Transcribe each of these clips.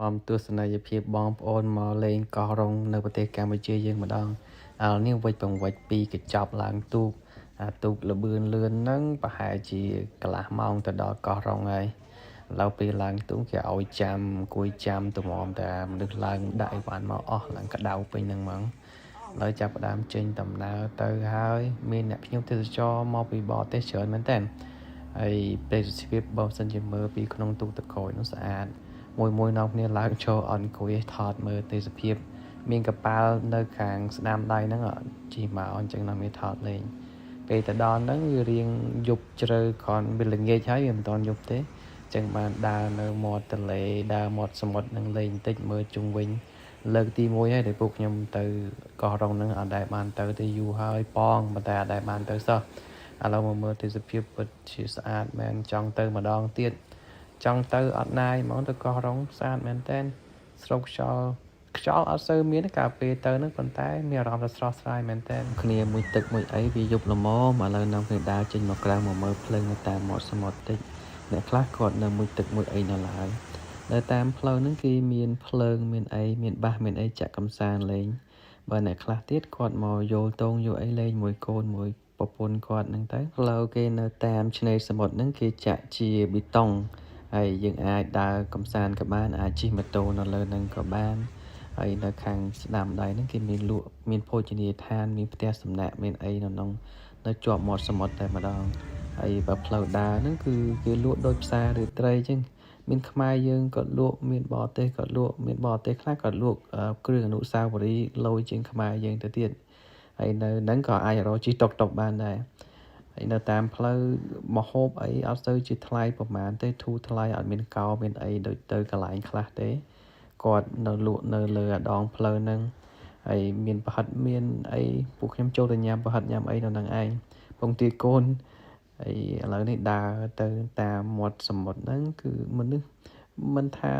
អមទស្សនីយភាពបងប្អូនមកលេងកោះរ៉ុងនៅប្រទេសកម្ពុជាយើងម្ដងឥឡូវនេះវិចបង្វិចពីកញ្ចប់ឡើងទូកអាទូកល្បឿនលឿនហ្នឹងប្រហែលជាកន្លះម៉ោងទៅដល់កោះរ៉ុងហើយឥឡូវពេលឡើងទូកគេឲ្យចាំអង្គុយចាំតម្រាំតែមនុស្សឡើងដាក់អីវ៉ាន់មកអស់ឡើងក្តៅពេញហ្នឹងហ្មងឥឡូវចាប់ផ្ដើមចេញដំណើរទៅហើយមានអ្នកភ្ញៀវទេសចរមកពីបរទេសច្រើនមែនតើហើយទេសភាពបើសិនជាមើលពីក្នុងទូកទឹកក្រូចនោះស្អាតមួយមួយនាំគ្នាឡើងចូលអត់អង្គុយថតមើលទេសភាពមានកប៉ាល់នៅខាងស្ដាំដៃហ្នឹងជិះមកអញ្ចឹងនាំគ្នាថតលេងពេលទៅដល់ហ្នឹងវារៀងយប់ជ្រៅគ្រាន់វាល្ងាចហើយវាមិនទាន់យប់ទេអញ្ចឹងបានដើរនៅមាត់ទន្លេដើរមាត់សមុទ្រនឹងលេងបន្តិចមើលជុំវិញលើកទី1ហើយដែលពួកខ្ញុំទៅកោះរ៉ុងហ្នឹងអត់ដែលបានទៅទេយូរហើយប៉ងប៉ុន្តែអត់ដែលបានទៅសោះឥឡូវមកមើលទេសភាពពិតជាស្អាតមែនចង់ទៅម្ដងទៀតចង់ទៅអត់ណាយហ្មងទៅកោះរ៉ុងស្អាតមែនតើស្រុកខ្យល់ខ្យល់អត់សូវមានទេកាលពេលទៅហ្នឹងប៉ុន្តែមានអារម្មណ៍ថាស្រស់ស្រាយមែនតើគ្នាមួយទឹកមួយអីវាយប់ល្មមឥឡូវនាំគ្នាដើរចេញមកក្រៅមកមើលភ្លើងនៅតាមមាត់សមុទ្រតិចអ្នកខ្លះគាត់នៅមួយទឹកមួយអីនៅឡើយនៅតាមផ្លូវហ្នឹងគេមានភ្លើងមានអីមានបាសមានអីចាក់កំសាន្តលេងបើអ្នកខ្លះទៀតគាត់មកយល់តងយកអីលេងមួយកូនមួយប្រពន្ធគាត់ហ្នឹងទៅផ្លូវគេនៅតាមឆ្នេរសមុទ្រហ្នឹងគេចាក់ជាប៊ីតុងហើយយើងអាចដើរកំសាន្តក៏បានអាចជិះម៉ូតូនៅលើហ្នឹងក៏បានហើយនៅខាងស្ដាំដៃហ្នឹងគេមានលក់មានភោជនីយដ្ឋានមានផ្ទះសំណាក់មានអីនៅក្នុងនៅជាប់មាត់សមុទ្រតែម្ដងហើយបើផ្លូវដើរហ្នឹងគឺគេលក់ដូចផ្សារឬត្រីអញ្ចឹងមានខ្មែរយើងក៏លក់មានបរទេសក៏លក់មានបរទេសខ្លះក៏លក់គ្រឿងអនុស្សាវរីយ៍លយជាងខ្មែរយើងទៅទៀតហើយនៅហ្នឹងក៏អាចរកជិះតុកតុកបានដែរហើយនៅតាមផ្លូវមហូបអីអត់សូវជាថ្លៃប្រហែលទេធូរថ្លៃអត់មានកោមានអីដូចទៅកន្លែងខ្លះទេគាត់នៅលក់នៅលើអាដងផ្លូវហ្នឹងហើយមានប្រហិតមានអីពួកខ្ញុំចូលទៅញ៉ាំប្រហិតញ៉ាំអីនៅហ្នឹងឯងពងទាកូនហើយឥឡូវនេះដើរទៅតាមមាត់សមុទ្រហ្នឹងគឺមនុស្សមិនថា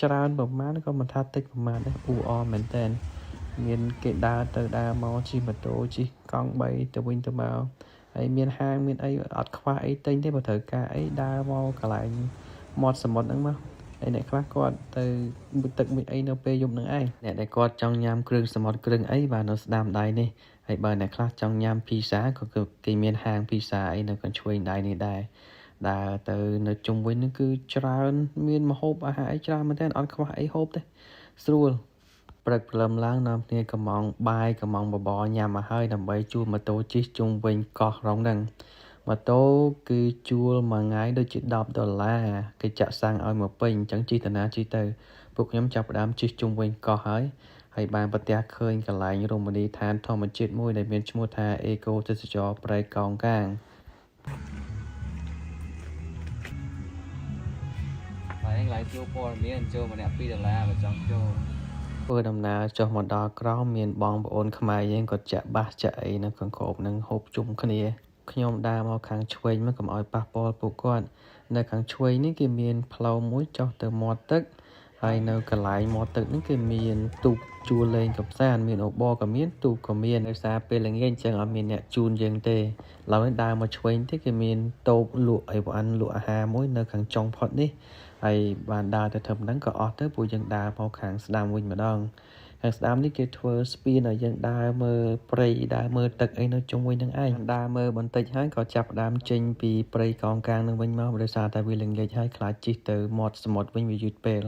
ច្រើនប្រហែលក៏មិនថាតិចប្រហែលដែរអ៊ូអរមែនតើមានគេដើរទៅដើរមកជិះម៉ូតូជិះកង់3ទៅវិញទៅមកហើយមានហាងមានអីអត់ខ្វះអីទិញទេបើត្រូវការអីដើរមកកន្លែងមាត់សមុទ្រហ្នឹងមកហើយអ្នកខ្លះគាត់ទៅមួយទឹកមួយអីនៅពេលយប់ហ្នឹងឯងអ្នកដែលគាត់ចង់ញ៉ាំគ្រឿងសមុទ្រគ្រឿងអីបាទនៅស្ដាំដៃនេះហើយបើអ្នកខ្លះចង់ញ៉ាំភីសាក៏គេមានហាងភីសាអីនៅខាងឆ្វេងដៃនេះដែរដើរទៅនៅជុំវិញហ្នឹងគឺច្រើនមានម្ហូបអាហារអីច្រើនមែនទែនអត់ខ្វះអីហូបទេស្រួលព្រឹកព្រលឹមឡើងនាំគ្នាកំងបាយកំងបបរញ៉ាំមកហើយដើម្បីជួលម៉ូតូជិះជុំវិញកោះរ៉ុងហ្នឹងម៉ូតូគឺជួលមួយថ្ងៃដូចជា10ដុល្លារគេចាក់សាំងឲ្យមកពេញអញ្ចឹងជិះតាណាជិះទៅពួកខ្ញុំចាប់ផ្ដើមជិះជុំវិញកោះហើយហើយបានប្រទះឃើញកន្លែងរមណីយដ្ឋានធម្មជាតិមួយដែលមានឈ្មោះថាអេកូទេសចរព្រែកកោងកាង ហើយកន្លែងជួព័ត៌មានចូលម្នាក់2ដុល្លារបើចង់ចូល ធ្វើដំណើរចុះមកដល់ក្រោមមានបងប្អូនខ្មែរយើងក៏ចាក់បាសចាក់អីនៅខាងក្រោមនឹងហូបជុំគ្នាខ្ញុំដើរមកខាងឆ្វេងមកកុំឲ្យប៉ះពាល់ពួកគាត់នៅខាងឆ្វេងនេះគេមានផ្លូវមួយចុះទៅមាត់ទឹកហើយនៅកន្លែងមាត់ទឹកនេះគេមានទូកជួលលេងកម្សាន្តមានអូប័រក៏មានទូកក៏មានដោយសារពេលល្ងាចអញ្ចឹងអត់មានអ្នកជូនយើងទេឡើយដើរមកឆ្វេងទេគេមានតូបលក់អីវ៉ាន់លក់អាហារមួយនៅខាងចុងផុតនេះហើយបានដើរទៅត្រឹមហ្នឹងក៏អស់ទៅពួកយើងដើរមកខាងស្ដាំវិញម្ដងខាងស្ដាំនេះគេធ្វើស្ពានឲ្យយើងដើរមើលព្រៃដើរមើលទឹកអីនៅជុំវិញហ្នឹងឯងដើរមើលបន្តិចហើយក៏ចាប់ផ្ដើមចេញពីព្រៃកោងកាងនឹងវិញមកដោយសារតែវាល្ងាចហើយខ្លាចជិះទៅមាត់សមុទ្រវិញវាយឺតពេល